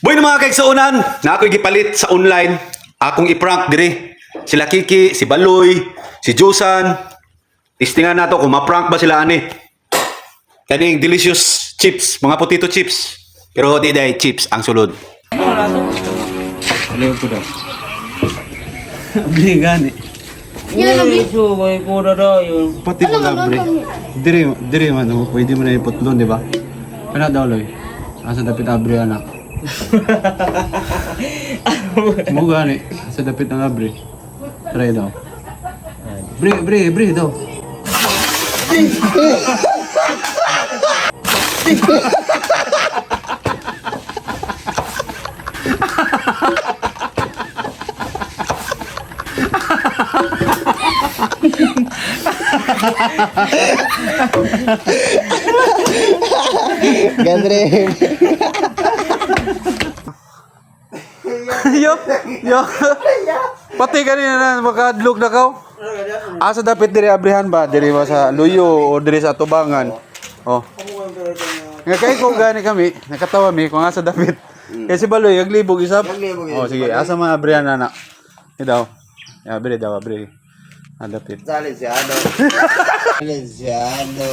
Bueno, mga kaigsuonan, na ako'y gipalit sa online. Akong i-prank dire. Sila Kiki, si Baloy, si Jusan. Testingan nato kung ma-prank ba sila ani. Kaning delicious chips, mga potato chips. Pero di dai chips ang sulod. Ano ko daw? Abli gani. So, kay ko na dayon. Pati ko lang, bre. Dire, dire man, oh, pwede mo na iputlon, di ba? Kana daw, Loy. Asa dapit abre, anak. Mo gani, asa dapit ang abre. Try daw. Bre, bre, bre daw. Gandre. Yo, yo. Pati kanina na makadlok na kaw. Asa dapit dire abrihan ba? Dire ba sa Luyo o dire sa Tubangan? Oh. Nga kay ko gani kami, nakatawa mi kung asa dapit. Kay si Baloy aglibog isab. Oh, sige, asa man abrihan na na. Daw. Ya, abre daw, abre. Ah, dapit. Salesiano. Salesiano.